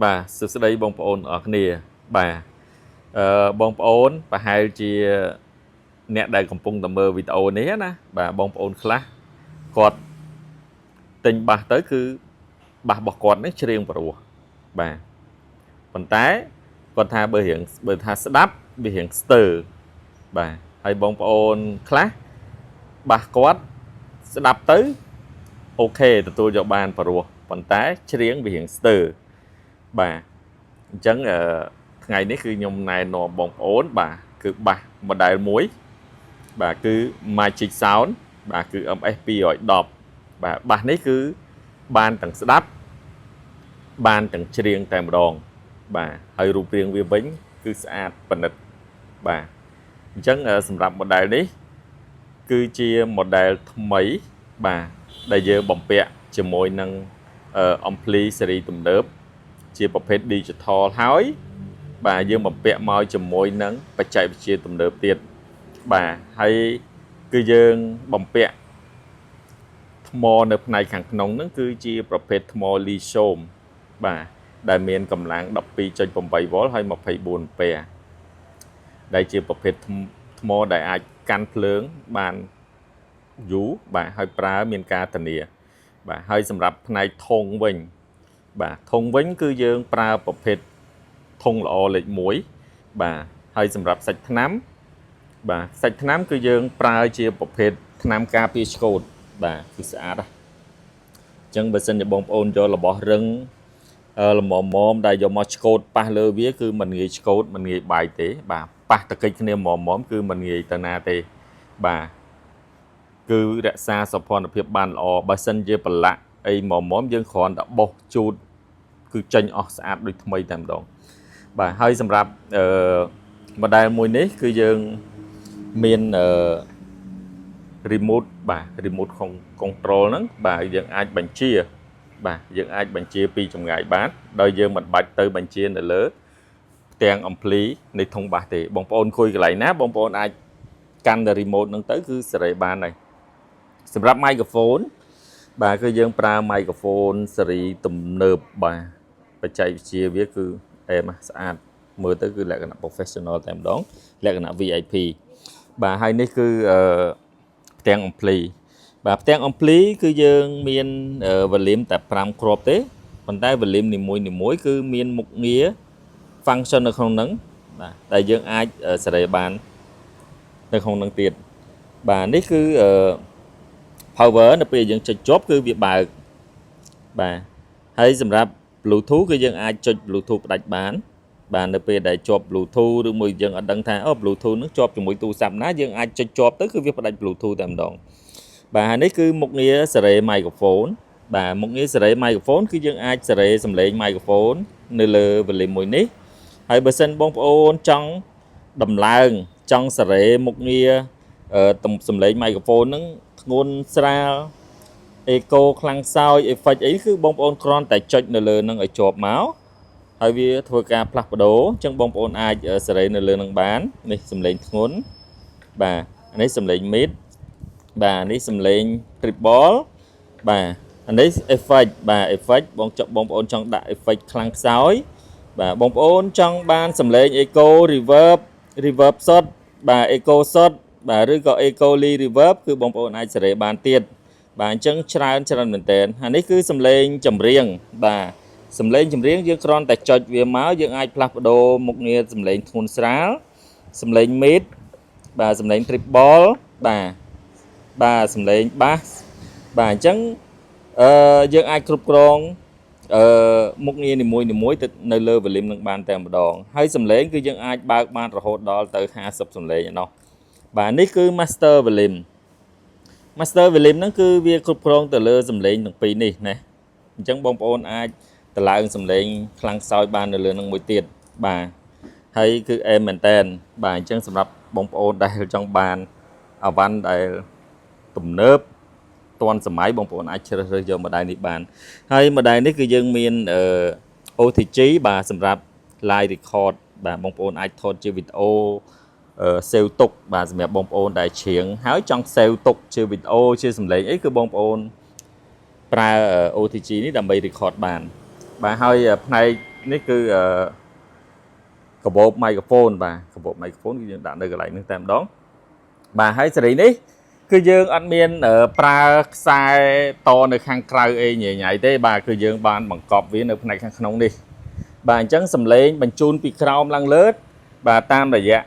បាទសួស្តីបងប្អូនអរគ្នាបាទបងប្អូនប្រហែលជាអ្នកដែលកំពុងតែមើលវីដេអូនេះណាបាទបងប្អូនខ្លះគាត់ទិញបាសទៅគឺបាសរបស់គាត់នេះច្រៀងព្រោះបាទប៉ុន្តែគាត់ថាបើរៀងបើថាស្ដាប់វារៀងស្ទើរបាទហើយបងប្អូនខ្លះបាសគាត់ស្ដាប់ទៅ OK ទទួលយកបានព្រោះប៉ុន្តែច្រៀងវារៀងស្ទើរបាទអញ្ចឹងថ្ងៃនេះគឺខ្ញុំណែនាំបងប្អូនបាទគឺបាស model មួយបាទគឺ Magic Sound បាទគឺ MS 210បាទបាសនេះគឺបានទាំងស្ដាប់បានទាំងច្រៀងតែម្ដងបាទហើយរូបរាងវាវិញគឺស្អាតប្រណិតបាទអញ្ចឹងសម្រាប់ model នេះគឺជា model ថ្មីបាទដែលយើងបំពាក់ជាមួយនឹង ampli ស៊េរីទំនើបជាប្រភេទ digital ហើយបាទយើងបំពាក់មកជាមួយនឹងបច្ចេកវិទ្យាទំនើបទៀតបាទហើយគឺយើងបំពាក់ថ្មនៅផ្នែកខាងក្នុងហ្នឹងគឺជាប្រភេទថ្ម lithium បាទដែលមានកម្លាំង 12.8 V ហើយ24អាំពែដែលជាប្រភេទថ្មដែលអាចកាន់ភ្លើងបានយូរបាទហើយប្រើមានការធានាបាទហើយសម្រាប់ផ្នែកធុងវិញបាទធុងវិញគឺយើងប្រើប្រភេទធុងល្អលេខ1បាទហើយសម្រាប់សាច់ថ្នាំបាទសាច់ថ្នាំគឺយើងប្រើជាប្រភេទថ្នាំការពារឆ្កូតបាទគឺស្អាតណាស់អញ្ចឹងបើសិនជាបងប្អូនយករបស់រឹងល្មមមដែលយកមកឆ្កូតប៉ះលើវាគឺមិនងាយឆ្កូតមិនងាយបាយទេបាទប៉ះតកិច្ចគ្នាល្មមគឺមិនងាយទៅណាទេបាទគឺរក្សាសោភ័ណភាពបានល្អបើសិនជាប្រឡាក់អីល្មមយើងគ្រាន់តែបោសជូតគឺចេញអស់ស្អាតដូចថ្មីតែម្ដងបាទហើយសម្រាប់អឺ model មួយនេះគឺយើងមានអឺ remote បាទ remote control ហ្នឹងបាទយើងអាចបញ្ជាបាទយើងអាចបញ្ជាពីចម្ងាយបានដោយយើងមិនបាច់ទៅបញ្ជានៅលើផ្ទាំង ampli នៃធុងបាសទេបងប្អូនអង្គុយកន្លែងណាបងប្អូនអាចកាន់តែ remote ហ្នឹងទៅគឺសេរីបានហើយសម្រាប់ microphone បាទគឺយើងប្រើ microphone ស៊េរីទំនើបបាទបច្ចេកវិទ្យាវាគឺអែមស្អាតមើលទៅគឺលក្ខណៈ professional តែម្ដងលក្ខណៈ VIP បាទហើយនេះគឺអឺផ្ទាំង ampli បាទផ្ទាំង ampli គឺយើងមាន volume តែ5គ្រាប់ទេប៉ុន្តែ volume នីមួយនីមួយគឺមានមុខងារ function នៅក្នុងហ្នឹងបាទដែលយើងអាចសេរីបាននៅក្នុងហ្នឹងទៀតបាទនេះគឺ power នៅពេលយើងចុចជាប់គឺវាបើកបាទហើយសម្រាប់ Bluetooth គឺយើងអាចចុច Bluetooth ផ្ដាច់បានបាទនៅពេលដែលជាប់ Bluetooth ឬមួយយើងអត់ដឹងថាអូ Bluetooth នឹងជាប់ជាមួយទូរស័ព្ទណាយើងអាចចុចជាប់ទៅគឺវាផ្ដាច់ Bluetooth តែម្ដងបាទហើយនេះគឺមុខងារសេរី microphone បាទមុខងារសេរី microphone គឺយើងអាចសេរីសំឡេង microphone នៅលើ volume មួយនេះហើយបើសិនបងប្អូនចង់ដំឡើងចង់សេរីមុខងារសំឡេង microphone ហ្នឹងធ្ងន់ស្រាល echo ខ្លាំងខ្សោយ effect អីគឺបងប្អូនគ្រាន់តែចុចនៅលើនឹងឲ្យជាប់មកហើយវាធ្វើការផ្លាស់ប្ដូរអញ្ចឹងបងប្អូនអាចសេរីនៅលើនឹងបាននេះសំឡេងធ្ងន់បាទនេះសំឡេង mid បាទនេះសំឡេង treble បាទអានេះ effect បាទ effect បងចបងប្អូនចង់ដាក់ effect ខ្លាំងខ្សោយបាទបងប្អូនចង់បានសំឡេង echo reverb reverb សុទ្ធបាទ echo សុទ្ធបាទឬក៏ echo reverb គឺបងប្អូនអាចសេរីបានទៀតបាទអញ្ចឹងច្រើនច្រើនមែនតើអានេះគឺសំឡេងចម្រៀងបាទសំឡេងចម្រៀងយើងគ្រាន់តែចុចវាមកយើងអាចផ្លាស់ប្ដូរមុខងារសំឡេងធ្ងន់ស្រាលសំឡេង mid បាទសំឡេង treble បាទបាទសំឡេង bass បាទអញ្ចឹងអឺយើងអាចគ្រប់គ្រងអឺមុខងារនីមួយនីមួយទៅនៅលើ volume នឹងបានតែម្ដងហើយសំឡេងគឺយើងអាចបើកបានរហូតដល់ទៅ50សំឡេងឯណោះបាទនេះគឺ master volume master volume ហ្នឹងគឺវាគ្រប់គ្រងទៅលើសំឡេងទាំងពីរនេះណាអញ្ចឹងបងប្អូនអាចតម្លើងសំឡេងខ្លាំងខ្សោយបាននៅលើនឹងមួយទៀតបាទហើយគឺអែមមែនតែនបាទអញ្ចឹងសម្រាប់បងប្អូនដែលចង់បានអវ៉ាន់ដែលទំនើបទាន់សម័យបងប្អូនអាចជ្រើសរើសយក model នេះបានហើយ model នេះគឺយើងមានអឺ OTG បាទសម្រាប់ live record បាទបងប្អូនអាចថតជាវីដេអូ save ទុកបាទសម្រាប់បងប្អូនដែលច្រៀងហើយចង់ save ទុកជាវីដេអូជាសំឡេងអីគឺបងប្អូនប្រើ OTG នេះដើម្បី record បានបាទហើយផ្នែក នេះគឺអឺកាបូប microphone បាទកាបូប microphone គឺយើងដាក់នៅកន្លែងនេះតែម្ដងបាទហើយស៊េរីនេះគឺយើងអត់មានប្រើខ្សែតនៅខាងក្រៅអីញ៉ៃញ៉ៃទេបាទគឺយើងបានបង្កប់វានៅផ្នែកខាងក្នុងនេះបាទអញ្ចឹងសំឡេងបញ្ជូនពីក្រោមឡើងលើបាទតាមរយៈ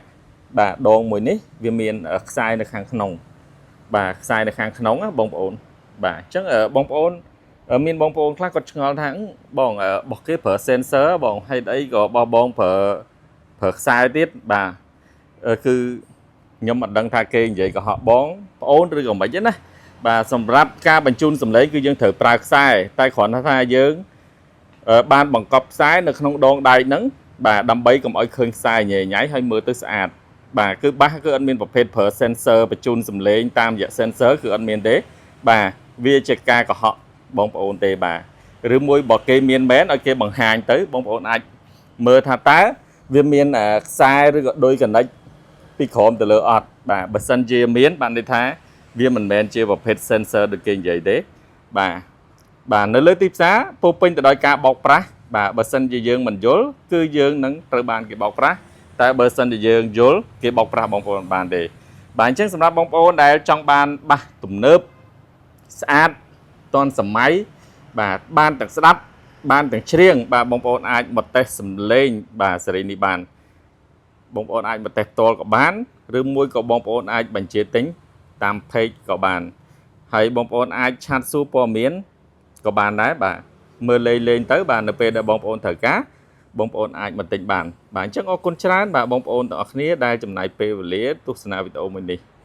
បាទដងមួយនេះវាមានខ្សែនៅខាងក្នុងបាទខ្សែនៅខាងក្នុងណាបងប្អូនបាទអញ្ចឹងបងប្អូនមានបងប្អូនខ្លះគាត់ឆ្ងល់ថាបងរបស់គេប្រើ sensor បងហេតុអីក៏របស់បងប្រើប្រើខ្សែទៀតបាទគឺខ្ញុំអត់ដឹងថាគេនិយាយកុហកបងប្អូនឬក៏មិនទេណាបាទសម្រាប់ការបញ្ជូនសំឡេងគឺយើងត្រូវប្រើខ្សែតែគ្រាន់តែថាយើងបានបង្កប់ខ្សែនៅក្នុងដងដែកហ្នឹងបាទដើម្បីកុំឲ្យឃើញខ្សែញ៉ៃញ៉ៃហើយមើលទៅស្អាតបាទគឺបាសគឺអត់មានប្រភេទប្រើ sensor បញ្ជូនសំឡេងតាមរយៈ sensor គឺអត់មានទេបាទវាជាការកុហកបងប្អូនទេបាទឬមួយបើគេមានមែនឲ្យគេបង្ហាញទៅបងប្អូនអាចមើលថាតើវាមានខ្សែឬក៏ដូចកណិចពីក្រោមទៅលើអត់បាទបើសិនជាមានបានន័យថាវាមិនមែនជាប្រភេទ sensor ដូចគេនិយាយទេបាទបាទនៅលើទីផ្សារពោពេញទៅដោយការបោកប្រាស់បាទបើសិនជាយើងមិនយល់គឺយើងនឹងត្រូវបានគេបោកប្រាស់តែបើសិនជាយើងយល់គេបោកប្រាស់បងប្អូនបានទេបាទអញ្ចឹងសម្រាប់បងប្អូនដែលចង់បានបាសទំនើបស្អាតទាន់សម័យបាទបានទាំងស្ដាប់បានទាំងច្រៀងបាទបងប្អូនអាចមកតេស្តសំឡេងបាទស៊េរីនេះបានបងប្អូនអាចមកតេស្តផ្ទាល់ក៏បានឬមួយក៏បងប្អូនអាចបញ្ជាទិញតាម page ក៏បានហើយបងប្អូនអាច chat សួរព័ត៌មានក៏បានដែរបាទមើលលេងលេងទៅបាទនៅពេលដែលបងប្អូនត្រូវការបងប្អូនអាចមកទិញបានបាទអញ្ចឹងអរគុណច្រើនបាទបងប្អូនទាំងអស់គ្នាដែលចំណាយពេលវេលាទស្សនាវីដេអូមួយនេះ។